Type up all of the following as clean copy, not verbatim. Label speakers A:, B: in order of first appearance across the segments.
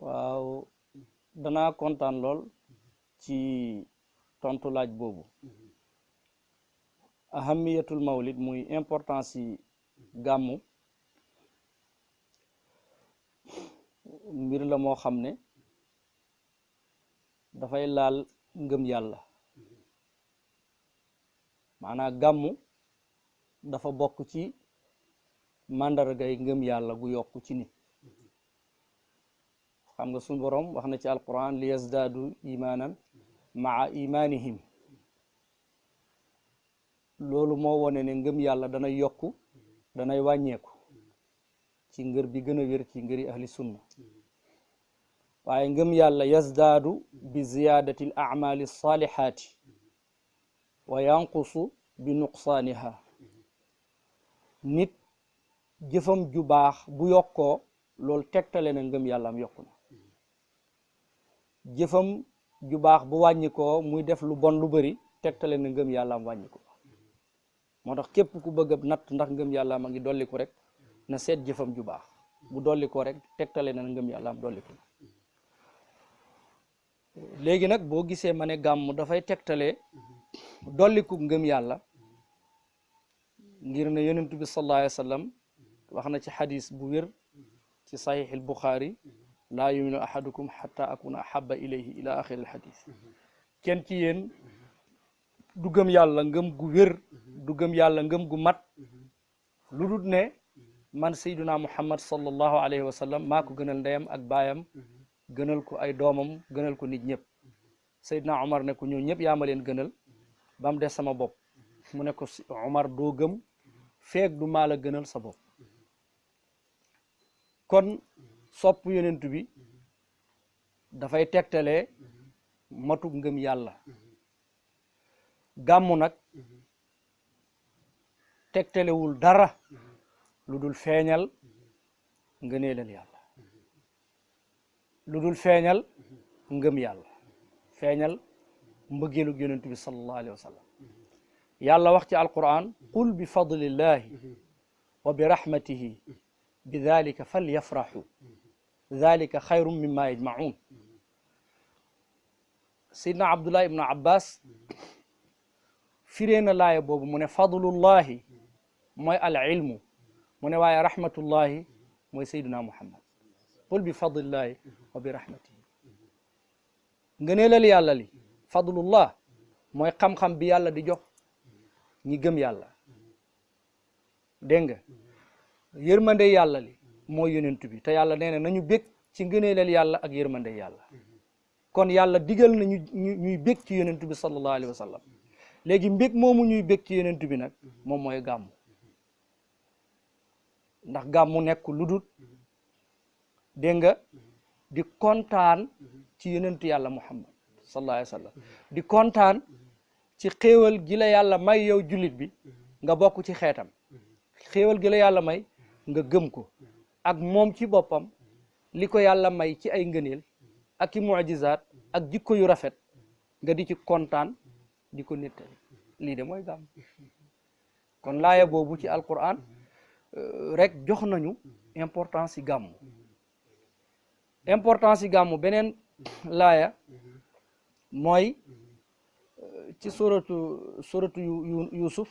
A: waaw danaa kontaan lool ci tontu laaj boobu ahamiyatul mawlid muy importance yi gàmmu mbir la moo xam ne dafay laal ngëm yàlla maanaam gàmmu dafa bokk ci màndargay ngëm yàlla gu yokk ci nit xam nga suñu borom wax na ci alquran li yazdaadu imaanan maa imaanihim loolu moo wone ne ngëm yàlla dana yokku danay wàññeeku ci ngër bi gën a wér ci ngëri ahli sunna waaye ngëm yàlla yazdaadu bi ziyaadati l acmaali saalihaati wa yanqusu bi nuqsaaniha nit jëfam ju baax bu yokkoo loolu tegtale na ngëm yàlla am yokku na jëfam ju baax bu wàññikoo muy def lu bon lu bari tegtale na ngëm yàlla am wàññiko moo tax képp ku bëgg a natt ndax ngëm yàlla ma ngi dolliku rek na seet jëfam ju baax bu dollikoo rek tegtale na ngëm yàlla am dolliku léegi nag boo gisee ma ne gàmm dafay tegtale dolliku ngëm yàlla ngir ne yonent bi sallallahu alayhi wa sallam wax na ci xadis bu wér ci saxiix al buxaari laa yuminu ahadukum xata akuna ahaba ilayhi ila axiri al xadis kenn ci yéen du gëm yàlla ngëm gu wér du gëm yàlla ngëm gu mat lu dul ne man sayduna muhammad sallallahu alayhi wa sallam maa ko gënal ndeyam ak baayam gënal ko ay doomam gënal ko nit ñëpp sayduna omar ne ko ñoo ñëpp yaa ma leen gënal ba mu des sama bopp mu ne ko omar doo gëm feeg du maa la gënal sa bopp kon sopp yonent bi dafay tegtalee matuk ngëm yàlla gàmmu nag tegtalewul dara lu dul feeñal ngëneelal yàlla lu dul feeñal ngëm yàlla feeñal mbëggeelug yonent bi sallallahu alayhi wa sallam yàlla wax ci alquran qul bi fadlillahi wa bi rahmatihi bi dalika fal yafraxu dalika xayrum mimma yajmaun sayidna abdullah ibnu abbas firee na laaya boobu mu ne fadlullahi mooy al ilmu mu ne waaye rahmatullahi mooy sayduna muhammad qul bi fadlillahi wa bi rahmatihi ngëneelal yàlla li fadlullah mooy xam-xam bi yàlla di jox ñi gëm yàlla dégg nga yërmande yàlla li mooy yonent bi te yàlla nee na nañu bég ci ngëneelal yàlla ak yërmande yàlla kon yàlla digal na ñuy bég ci yonent bi sallallahu alayhi wa sallam léegi mbég moomu ñuy bég ci yonent bi nag moom mooy gàmmu ndax gàmmu nekk lu dul dégg nga di kontaan ci yonent yàlla muhammad sallallahu alayhi wa sallam di kontaan ci xéewal gi la yàlla may yow jullit bi nga bokk ci xeetam xéewal gi la yàlla may nga gëm ko ak moom ci boppam li ko yàlla may ci ay ngëneel ak i mujizaat ak jikko yu rafet nga di ci kontaan di ko nettali lii de mooy gàmm kon laaya boobu ci alquran rek jox nañu importance yi gàmm importance yi gàmm beneen laaya mooy ci suratu yusuf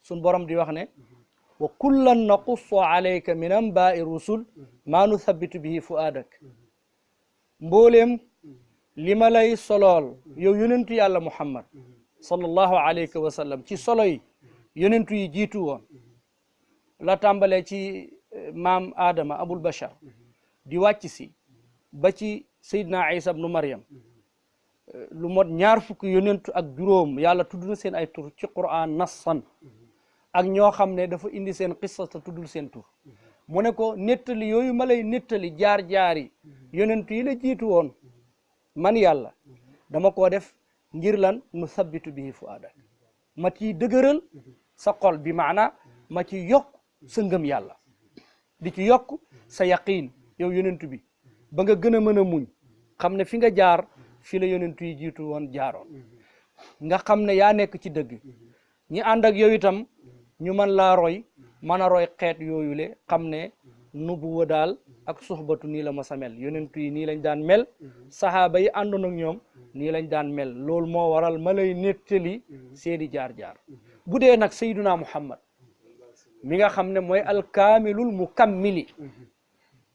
A: sun borom di wax ne wa kullan naqussu alayka min anbaai rusul maa nuthabitu bihi fuaadak mbooleem li ma lay solool yow yonentu yàlla muhammad sallallahu alayhi wa sallam ci solo yi yonentu yi jiitu woon la tàmbalee ci maam Adama abul bashar di wàcc si ba ci Seydina Isa ibnu Maryam lu mot ñaar fukki yonentu ak juróom yàlla tudd na seen ay tur ci Qur'an nassan ak ñoo xam ne dafa indi seen qissa te tuddul seen tur mu ne ko nettali yooyu ma lay nettali jaar-jaari yonentu yi la jiitu woon man yàlla dama koo def ngir lan nu sabbitu bihi fuaadak ma ciy dëgëral sa xol bi maana ma ci yokk sa ngëm yàlla di ci yokk sa yaqiin yow yonentu bi ba nga gën a mën a muñ xam ne fi nga jaar fi la yonentu yi jiitu woon jaaroon nga xam ne yaa nekk ci dëgg ñi ànd ak yow itam ñu mën laa roy mën a roy xeet yooyu le xam ne nubuwa daal ak suxbatu nii la ma sa mel yonentu yi nii lañ daan mel sahaaba yi àndoon ak ñoom nii lañ daan mel loolu moo waral ma lay nettali seeni jaar-jaar bu dee nag sayduna muhammad mi nga xam ne mooy alkaamilul mukammili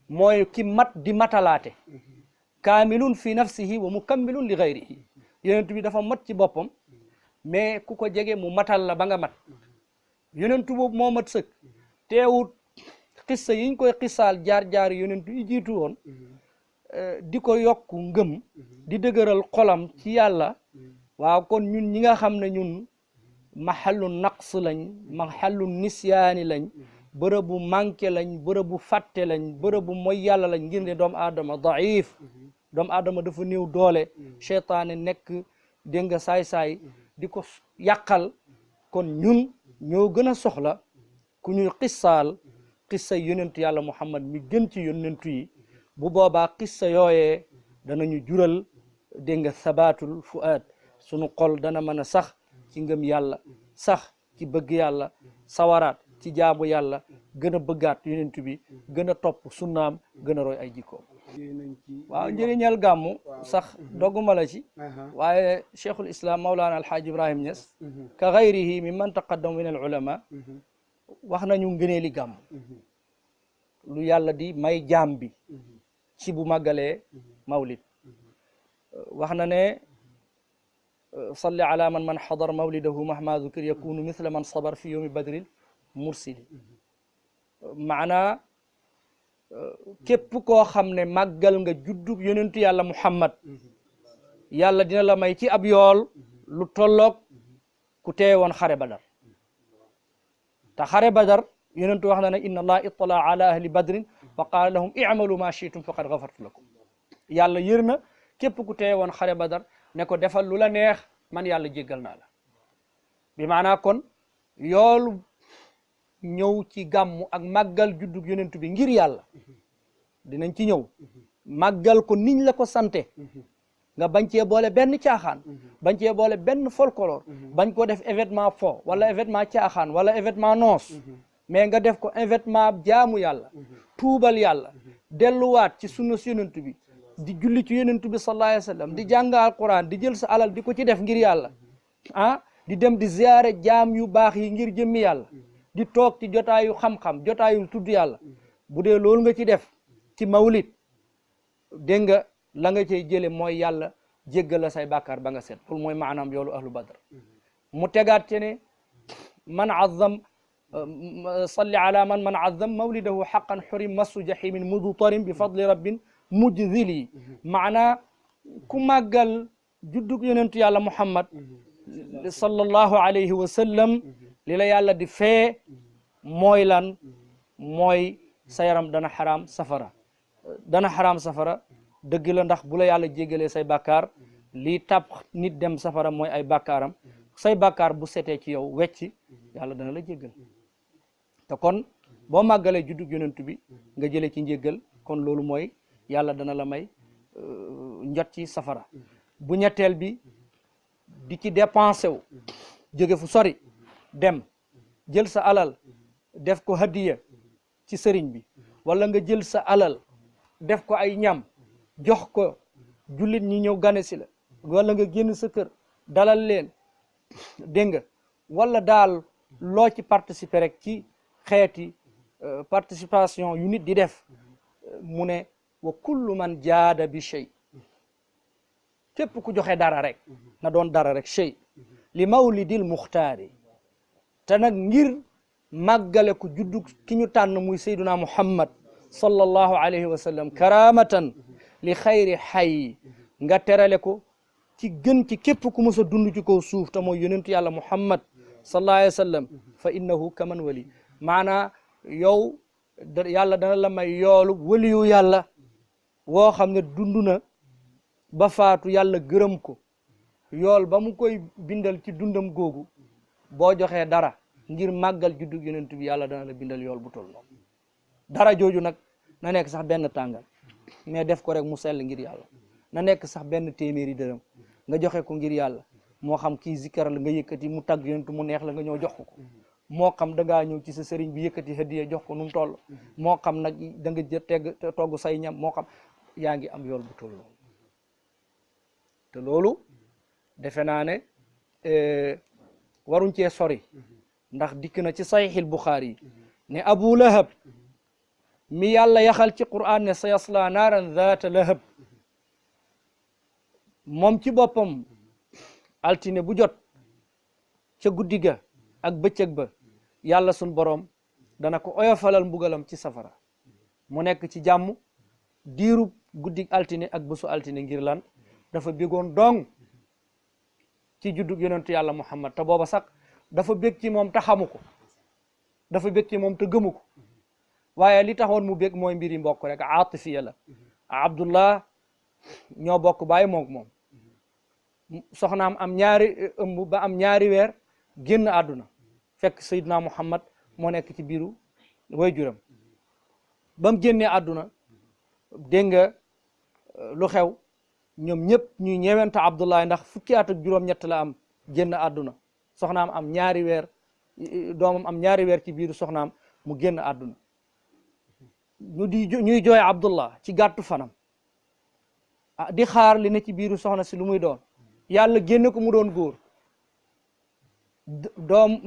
A: mooy ki mat di matalaate kaamilun fi nafsihi wa mukammilun li gayrihi yonentu bi dafa mat ci boppam mais ku ko jege mu matal la ba nga mat yonentu boobu moo mat sëkk teewut xissa yiñ koy xissaal jaar-jaar yonentu yi jiitu woon di ko yokk ngëm di dëgëral xolam ci yàlla waaw kon ñun ñi nga xam ne ñun mahallu naqs lañ mahallu nisyaani lañ bërëbu manqué lañ bërëbu fàtte lañ bërëbu mooy yàlla lañ ngir ne doomu aadama daif doomu aadama dafa néew doole cheytaane nekk dégg nga saay-saay di ko yàqal kon ñun ñoo gën a soxla ku ñuy xissaal xissa yonentu yàlla muhammad mi gën ci yonentu yi bu boobaa xissa yooyee danañu jural dégg nga sabaatul fuaad sunu xol dana mën a sax ci ngëm yàlla sax ci bëgg yàlla sawaraat ci jaamu yàlla gën a bëggaat yonentu bi gën a topp sunnaam gën a roy ay jikkoom waaw njëriñal gàmmu sax dogguma la ci waaye cheikhul islam maulana alhaaj ibrahim Niass ka gayrihi min man taqaddam min al ulama wax nañu ngëneeli gàmm lu yàlla di may jaam bi ci bu màggalee mawlid wax na ne salli ala man xadar mawlidahu mahma dhukir yakunu mithla man sabar fi yawmi badril mursili maanaa képp koo xam ne màggal nga juddub yonentu yàlla muhammad yàlla dina la may ci ab yool lu tolloog ku teewoon xare badar te xare badar yonentu wax na ne inna allah ittala ala ahli badrin fa qaala lahum i'malu ma shi'tum faqad ghafartu lakum yàlla yër na képp ku teewoon xare badar ne ko defal lu la neex man yàlla jéggal naa la bi maanaa kon yoolu ñëw ci gàmmu ak màggal juddug yonentu bi ngir yàlla dinañ ci ñëw màggal ko niñ la ko sante nga bañ cee boole benn caaxaan bañ cee boole benn folklore bañ ko def événement fo wala événement caaxaan wala événement noos mais nga def ko événement jaamu yàlla tuubal yàlla delluwaat ci sunna si yonentu bi di julli ci yonentu bi sallallahu alayhi wa sallam di jàng alquran di jël sa alal di ko ci def ngir yàlla di dem di ziyaare jaam yu baax yi ngir jëmmi yàlla di toog ci jotaayu xam-xam jotaayu tudd yàlla bu dee loolu nga ci def ci mawlid dégg nga la nga cay jële mooy yàlla jéggal la say bàkkaar ba nga set loolu mooy maanaam yoolu ahlu badr mu tegaat ci ne man azzam salli ala man azzam mawlidahu xaqan xurim massu jahimin mudutarim bi fadli rabbin mujzili maanaa ku màggal juddug yonentu yàlla muhammad sallallahu alayhi wa sallam li la yàlla di fee mooy lan mooy sa yaram dana xaraam safara dëgg la ndax bu la yàlla jéggalee say bàkkaar lii tàpp nit dem safara mooy ay bàkkaaram say bàkkaar bu setee ci yow wecc yàlla dana la jéggal te kon boo màggalee juddug yonentu bi nga jëlee ci njéggal kon loolu mooy yàlla dana la may njot ci safara bu ñetteel bi di ci dépensé wu jóge fu sori dem jël sa alal def ko hadiya ci sëriñ bi wala nga jël sa alal def ko ay ñam jox ko jullit ñi ñëw gane si la wala nga génn sa kër dalal leen dégg nga wala daal loo ci participer rek ci xeeti participation yu nit di def mu ne wa kullu man jaada bi shay képp ku joxe dara rek na doon dara rek shay li mawlidil muxtaari te nag ngir màggale ko juddu ki ñu tànn muy sayduna muhammad sallallahu alayhi wa sallam karamatan li xayri xay nga terale ko ci gën ci képp ku mës a dund ci kaw suuf te mooy yonentu yàlla muhammad sallallahu alayhi wa sallam fa innahu kaman wali maanaa yow yàlla dana la may yoolu waliyu yàlla woo xam ne dund na ba faatu yàlla gërëm ko yool ba mu koy bindal ci dundam googu boo joxee dara ngir màggal juddu yonent bi yàlla dana la bindal yool bu tol noonu dara jooju nag na nekk sax benn tàngal mais def ko rek mu sell ngir yàlla na nekk sax benn téeméeri dërëm nga joxe ko ngir yàlla moo xam kii zikkar la nga yëkkati mu tagg yonent mu neex la nga ñëw jox ko moo xam da ngaa ñëw ci sa sëriñ bi yëkkati hadiya jox ko nu mu toll moo xam nag da nga jë tegg togg say ñam moo xam yaa ngi am yool bu toll te loolu defe naa ne waruñ cee sori ndax dikk na ci saxiixil Buxaari yi ne Abu Lahab mi yàlla yaxal ci Qur'an ne sa yasla naaran zaata lahab moom ci boppam altine bu jot ca guddi ga ak bëccëg ba yàlla sun borom dana ko oyofalal mbugalam ci safara mu nekk ci jàmm diirub guddi altine ak bésu altine ngir lan dafa bégoon dong ci juddug yonentu yàlla Muhammad te booba sax dafa bég ci moom te xamu ko dafa bég ci moom te gëmu ko waaye li taxoon mu bég mooy mbiri mbokk rek aatifiya la Abdullah ñoo bokk bàyyi moom soxnaam am ñaari ëmb ba am ñaari weer génn àdduna fekk Seydina Muhammad moo nekk ci biiru waajuram ba mu génnee àdduna dégg nga lu xew ñoom ñëpp ñuy ñeewante Abdullah ndax fukki at ak juróom-ñett la am génn àdduna soxnaam am ñaari weer doomam am ñaari weer ci biiru soxnaam mu génn àdduna ñuy jooy Abdullah ci gàttu fanam di xaar li ne ci biiru soxna si lu muy doon yàlla génne ko mu doon góor doom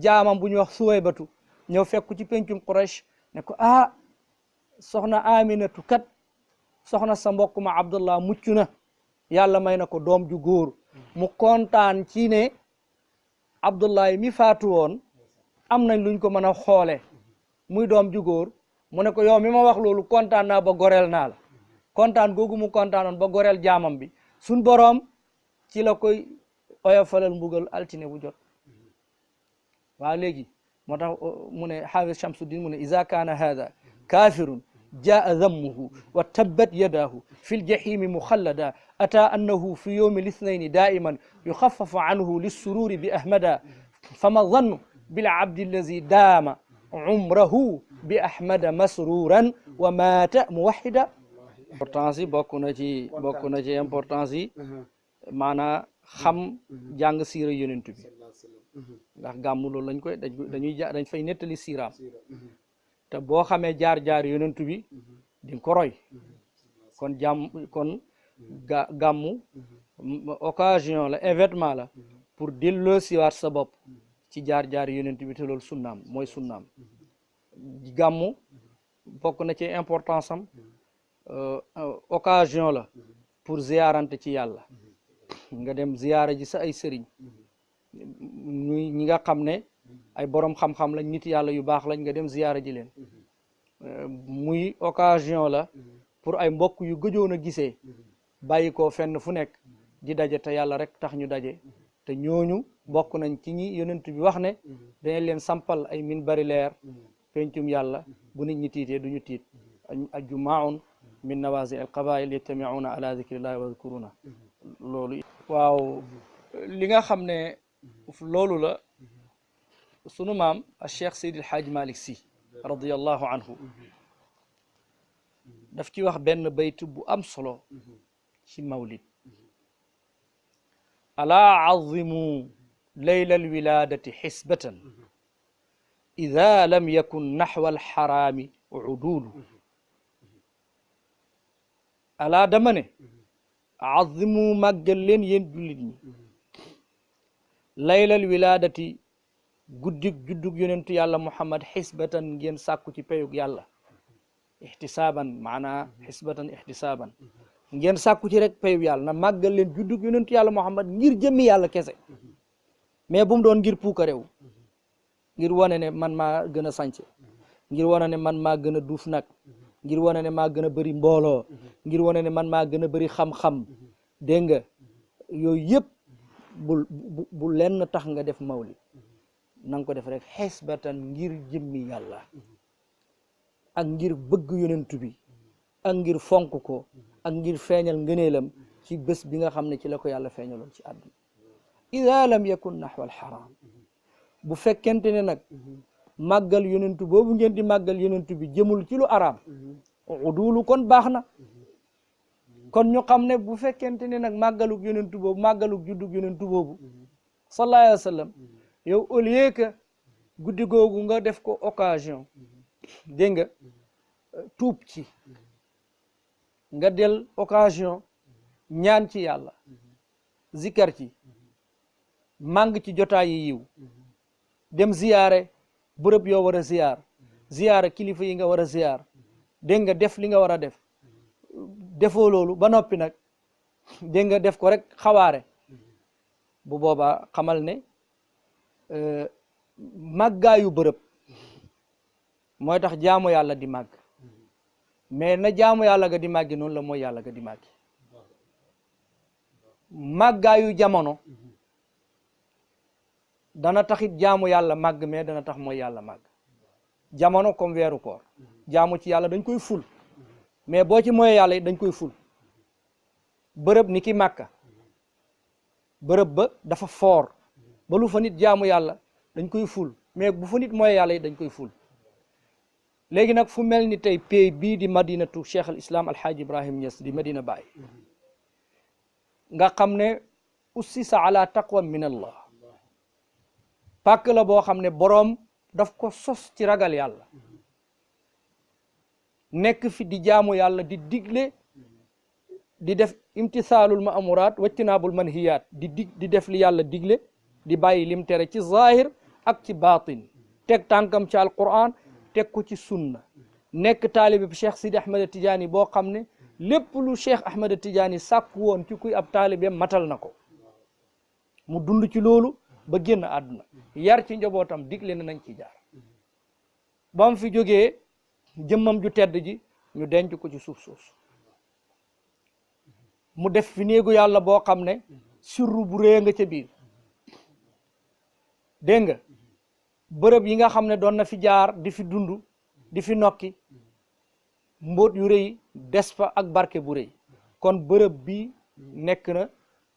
A: jaamam bu ñuy wax Suwaybatu ñëw fekku ci pencum Quraysh ne ko soxna Aminatu kat soxna sa mbokk ma Abdullah mucc na yàlla may na ko doom ju góor mu kontaan ci ne Abdullah mi faatu woon am nañ luñ ko mën a xoole muy doom ju góor mu ne ko yow mi ma wax loolu kontaan naa ba goreel naa la kontaan googu mu kontaanoon ba goreel jaamam bi suñ boroom ci la koy oyofalal mbugal altine bu jot waaw léegi moo tax mu ne xaafis Shamsuddin mu ne iza kaana hada kafirun jaa dammuhu wa tabbat yadahu fi ljahimi muxallada ata annahu fi yowmi lisnayni daiman yuxafafu anhu lissururi bi ahmada fama zannu bilabdi allazi daama umrahu bi ahmada masruran wa mata muwahida importance yi bokk na ci importance yi maanaa xam jàng siira yonent bi ndax gàmmu loolu lañ koy dañ fay nettali siiraam te boo xamee jaar-jaar yonent bi di nga ko roy kon gàmmu occasion la événement la pour delloo siwaat sa bopp ci jaar-jaar yonent bi te loolu sunnaam mooy sunnaam gàmmu bokk na ci importance am occasion la pour ziyaarante ci yàlla nga dem ziyaara ji sa ay sëriñ ñi nga xam ne ay borom xam-xam lañ nit yàlla yu baax lañ nga dem ziyaara ji leen muy occasion la pour ay mbokk yu gëjoon a gisee bàyyi ko fenn fu nekk di daje te yàlla rek tax ñu daje te ñooñu bokk nañ ci ñi yonent bi wax ne dañ leen sampal ay minbari leer pencum yàlla bu nit ñi tiitee duñu tiit ajma'un min nawazi al qabail yajtami'una ala dhikrillahi wa yadhkuruna loolu waaw li nga xam ne loolu la sunu maam a cheikh Seydi El Hadj Malick Sy radiyallahu anhu daf ci wax benn bayt bu am solo ci mawlid alaa azimu layla alwiladati xisbatan ida lam yakun naxwa alxaraami udulu alaa dama ne azimu màggal leen yéen jullit ñi laylal wiladati guddig juddug yonentu yàlla Muhammad xisbatan ngeen sàkku ci payug yàlla ixtisaaban maanaa xisbatan ixtisaaban ngeen sàkku ci rek payug yàlla na màggal leen juddug yonentu yàlla Muhammad ngir jëmmi yàlla kese mais bu mu doon ngir puuka réew ngir wane ne man maa gën a sànce ngir wane ne man maa gën a duuf nag ngir wane ne maa gën a bëri mbooloo ngir wane ne man maa gën a bëri xam-xam dégg nga yooyu yëpp bu lenn tax nga def mawlid na nga ko def rek xisbatan ngir jëmmi yàlla ak ngir bëgg yonent bi ak ngir fonk ko ak ngir feeñal ngëneelam ci bés bi nga xam ne ci la ko yàlla feeñaloon ci àdduna ida lam yakun naxwa alxaram bu fekkente ne nag màggal yonentu boobu ngeen di màggal yonentu bi jëmul ci lu araam udulu kon baax na kon ñu xam ne bu fekkente ne nag màggalug yonentu boobu màggalug juddug yonentu boobu sallallahu alayhi wa sallam yow au lieu que guddi googu nga def ko occasion dégg nga tuub ci nga del occasion ñaan ci yàlla zikar ci màng ci jotaay yi yiw dem ziyaare bërëb yoo war a ziyaare kilifa yi nga war a ziyaar dégg nga def li nga war a def defoo loolu ba noppi nag dégg nga def ko rek xawaare bu boobaa xamal ne màggaayu bërëb mooy tax jaamu yàlla di màgg mais na jaamu yàlla ga di màggi noonu la mooy yàlla ga di màggi màggaayu jamono dana taxit jaamu yàlla màgg mais dana tax mooy yàlla màgg jamono comme weeru koor jaamu ci yàlla dañ koy ful mais boo ci mooy yàlla dañ koy ful bërëb ni ki màkka bërëb ba dafa foor ba lu fa nit jaamu yàlla dañ koy ful mais bu fa nit mooy yàlla dañ koy ful léegi nag fu mel ni tey pays bii di madinatu cheikh al islam alhaaji ibrahim Niass di Medina Baye nga xam ne ussisa ala taqwa min allah pàkk la boo xam ne boroom daf ko sos ci ragal yàlla nekk fi di jaamu yàlla di digle di def imtisaalul ma'muraat wajtinaabul manhiyaat di def li yàlla digle di bàyyi lim tere ci zahir ak ci baatin teg tànkam ci alquran teg ko ci sunna nekk taalibe bi cheikh Sidi Ahmed Atidjani boo xam ne lépp lu cheikh Ahmed Atidjani sàkku woon ci kuy ab taalibe matal na ko mu dund ci loolu ba génn àdduna yar ci njabootam digle na nañ ci jaar ba mu fi jógee jëmmam ju tedd ji ñu denc ko ci suuf soosu mu def fi néegu yàlla boo xam ne sirru bu rëy nga ca biir dégg nga bërëb yi nga xam ne doon na fi jaar di fi dund di fi nokki mbóot yu rëy des fa ak barke bu rëy kon bërëb bi nekk na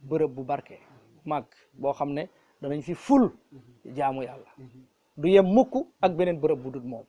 A: bërëb bu barke màgg boo xam ne danañ fi ful jaamu yàlla du yem mukk ak beneen bërëb bu dul moom